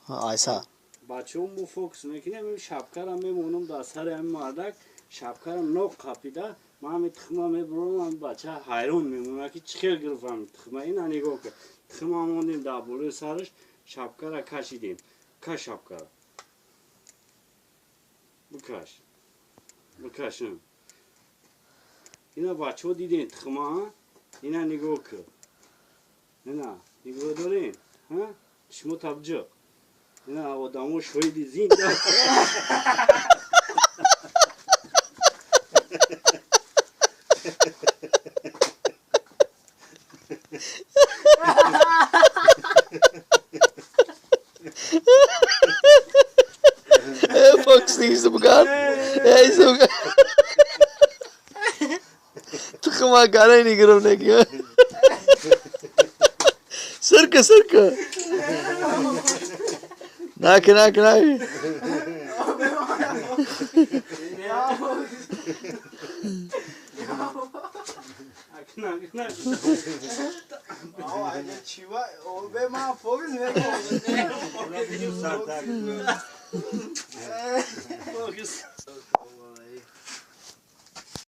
Айса. Бачаҳо, мо фокус мекунем, шапкара мемонам дар сари ҳами мардак, шапкара ноқ қапида, ман ҳами тухма мебурам, ҳами бача ҳайрон мемонад, ки чӣ хел гирифт ҳами тухма. Ина нигоҳ кун, тухма мондем дар болои сараш, шапкара кашидем. Каш шапкара, бикаш, бикаш. Ина, бачаҳо, дидем тухма? Ина нигоҳ кун, ина нигоҳ дорем, шумо табҷиқ, ина одамо шоҳиди зинда. Фокус бугар. Эй, тухма гарай нигирам неки. Сирка, сирка. Наки, наки, наки.